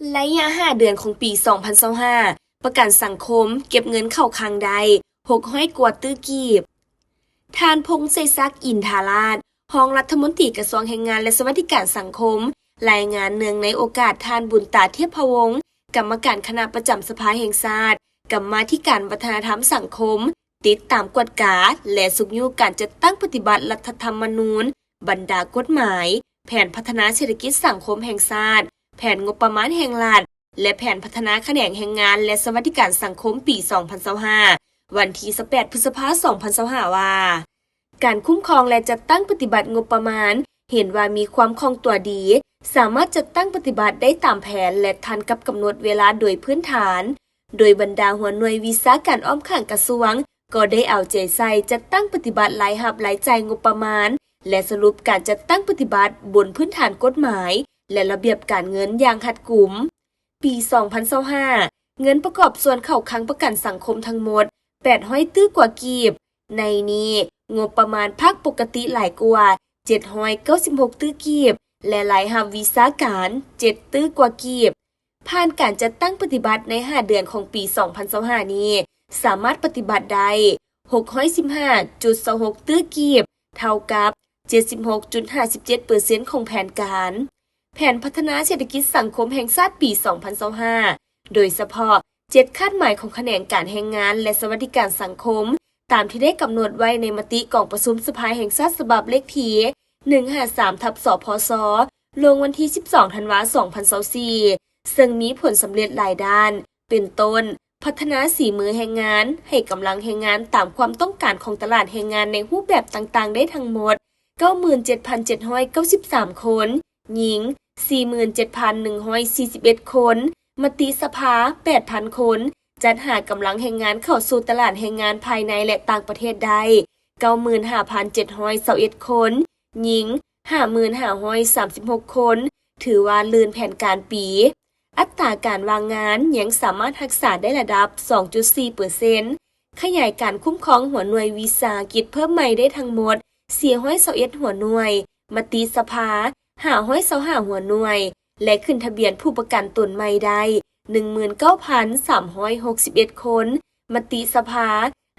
ໄລຍະຫ້າເດືອນຂອງປີສອງພັນຊາວຫ້າ ປະກັນສັງຄົມເກັບເງິນເຂົ້າຄັງໄດ້ຫົກຮ້ອຍກວ່າຕື້ກີບ. ທ່ານ ພົງໄຊສັກ ອິນທາລາດ ຮອງລັດຖະມົນຕີກະຊວງແຮງງານ ແລະ ສະຫວັດດິການສັງຄົມ ລາຍງານເນື່ອງໃນໂອກາດທ່ານ ບຸນຕາ ທຽບພະວົງ ກຳມະການຄະນະປະຈຳສະພາແຫ່ງຊາດ, ກຳມາທິການວັດທະນະທຳສັງຄົມ, ຕິດຕາມກວດກາ ແລະ ຊຸກຍູ້ການຈັດຕັ້ງປະຕິບັດລັດຖະທຳມະນູນ, ບັນດາກົດໝາຍ, ແຜນພັດທະນາເສດຖະກິດສັງຄົມແຫ່ງຊາດ, ແຜນງົບປະມານແຫ່ງລັດ ແລະ ແຜນພັດທະນາຂະແໜງແຮງງານ ແລະ ສະຫວັດດິການສັງຄົມປີສອງພັນຊາວຫ້າ ວັນທີຊາວແປດ ພຶດສະພາ ສອງພັນຊາວຫ້າ ວ່າ ການຄຸ້ມຄອງ ແລະ ຈັດຕັ້ງປະຕິບັດງົບປະມານ ເຫັນວ່າມີຄວາມຄ່ອງຕົວດີ, ສາມາດຈັດຕັ້ງປະຕິບັດໄດ້ຕາມແຜນ ແລະ ທັນກັບກຳນົດເວລາໂດຍພື້ນຖານ, ໂດຍບັນດາຫົວໜ່ວຍວິຊາການອ້ອມຂ້າງກະຊວງ ກໍໄດ້ເອົາໃຈໃສ່ຈັດຕັ້ງປະຕິບັດລາຍຮັບລາຍຈ່າຍງົບປະມານ ແລະ ສະຫຼຸບການຈັດຕັ້ງປະຕິບັດບົນພື້ນຖານກົດໝາຍ ແລະ ລະບຽບການເງິນຢ່າງຮັດກຸມ. ປີສອງພັນຊາວຫ້າ ເງິນປະກອບສ່ວນເຂົ້າຄັງປະກັນສັງຄົມທັງໝົດແປດຮ້ອຍຕື້ກວ່າກີບ, ໃນນີ້ງົບປະມານພາກປົກກະຕິຫຼາຍກວ່າເຈັດຮ້ອຍເກົ້າສິບຫົກຕື້ກີບ ແລະ ລາຍຮັບວິຊາການເຈັດຕື້ກວ່າກີບ. ຜ່ານການຈັດຕັ້ງປະຕິບັດໃນຫ້າເດືອນຂອງປີສອງພັນຊາວຫ້ານີ້ ສາມາດປະຕິບັດໄດ້ຫົກຮ້ອຍສິບຫ້າຈຸດສອງຫົກຕື້ກີບ, ເທົ່າກັບເຈັດສິບຫົກຈຸດຫ້າສິບເຈັດເປີເຊັນຂອງແຜນການ. ແຜນພັດທະນາເສດຖະກິດສັງຄົມແຫ່ງຊາດປີສອງພັນຊາວຫ້າ ໂດຍສະເພາະເຈັດຄາດໝາຍຂອງຂະແໜງການແຮງງານ ແລະ ສະຫວັດດິການສັງຄົມ ຕາມທີ່ໄດ້ກຳນົດໄວ້ໃນມະຕິກອງປະຊຸມສະພາແຫ່ງຊາດສະບັບເລກທີໜຶ່ງຫ້າສາມ ທັບ ສພສ ລົງວັນທີສິບສອງ ທັນວາ ສອງພັນຊາວສີ່ ເຊິ່ງມີຜົນສຳເລັດຫຼາຍດ້ານ ເປັນຕົ້ນ ພັດທະນາສີມືແຮງງານ, ໃຫ້ກຳລັງແຮງງານຕາມຄວາມຕ້ອງການຂອງຕະຫຼາດແຮງງານໃນຮູບແບບຕ່າງໆໄດ້ທັງໝົດເກົ້າໝື່ນເຈັດພັນເຈັດຮ້ອຍເກົ້າສິບສາມຄົນ, ຍິງສີ່ໝື່ນເຈັດພັນໜຶ່ງຮ້ອຍສີ່ສິບເອັດຄົນ, ມະຕິສະພາແປດພັນຄົນ, ຈັດຫາກຳລັງແຮງງານເຂົ້າສູ່ຕະຫຼາດແຮງງານພາຍໃນ ແລະ ຕ່າງປະເທດໄດ້ເກົ້າໝື່ນຫ້າພັນເຈັດຮ້ອຍຊາວເອັດຄົນ, ຍິງຫ້າໝື່ນຫ້າຮ້ອຍສາມສິບຫົກຄົນ, ຖືວ່າລື່ນແຜນການປີ. ອັດຕາການວ່າງງານຍັງສາມາດຮັກສາໄດ້ລະດັບສອງຈຸດສີ່ເປີເຊັນ, ຂະຫຍາຍການຄຸ້ມຄອງຫົວໜ່ວຍວິສາຫະກິດເພີ່ມໃໝ່ໄດ້ທັງໝົດສີ່ຮ້ອຍຊາວເອັດຫົວໜ່ວຍ, ມະຕິສະພາຫ້າຮ້ອຍຊາວຫ້າຫົວໜ່ວຍ ແລະ ຂຶ້ນທະບຽນຜູ້ປະກັນຕົນໃໝ່ໄດ້ໜຶ່ງໝື່ນເກົ້າພັນສາມຮ້ອຍຫົກສິບເອັດຄົນ, ມະຕິສະພາ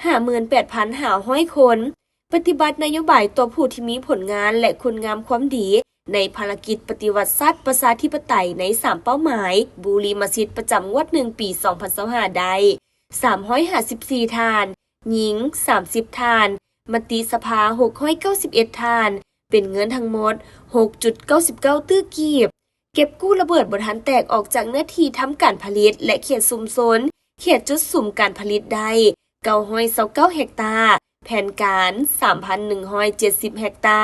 ຫ້າໝື່ນແປດພັນຫ້າຮ້ອຍຄົນ. ປະຕິບັດນະໂຍບາຍຕໍ່ຜູ້ທີ່ມີຜົນງານ ແລະ ຄຸນງາມຄວາມດີ ໃນພາລະກິດປະຕິວັດຊາດປະຊາທິປະໄຕໃນສາມເປົ້າໝາຍບູລິມະສິດປະຈຳງວດໜຶ່ງປີສອງພັນຊາວຫ້າໄດ້ສາມຮ້ອຍຫ້າສິບສີ່ທ່ານ, ຍິງສາມສິບທ່ານ, ມະຕິສະພາຫົກຮ້ອຍເກົ້າສິບເອັດທ່ານ, ເປັນເງິນທັງໝົດຫົກຈຸດເກົ້າສິບເກົ້າຕື້ກີບ. ເກັບກູ້ລະເບີດບໍ່ທັນແຕກອອກຈາກເນື້ອທີ່ທຳການຜະລິດ ແລະ ເຂດຊຸມຊົນ, ເຂດຈຸດສຸມການຜະລິດໄດ້ເກົ້າຮ້ອຍຊາວເກົ້າເຮັກຕາ, ແຜນການສາມພັນໜຶ່ງຮ້ອຍເຈັດສິບເຮັກຕາ,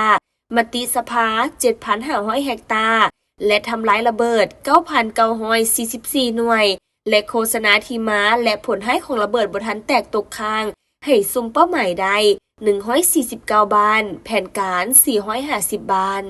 ມະຕິສະພາເຈັດພັນຫ້າຮ້ອຍເຮັກຕາ ແລະ ທຳລາຍລະເບີດເກົ້າພັນເກົ້າຮ້ອຍສີ່ສິບສີ່ໜ່ວຍ ແລະ ໂຄສະນາທີ່ມາ ແລະ ຜົນຮ້າຍຂອງລະເບີດບໍ່ທັນແຕກຕົກຄ້າງໃຫ້ຊຸມເປົ້າໝາຍໄດ້ໜຶ່ງຮ້ອຍສີ່ສິບເກົ້າບ້ານ, ແຜນການສີ່ຮ້ອຍຫ້າສິບບ້ານ.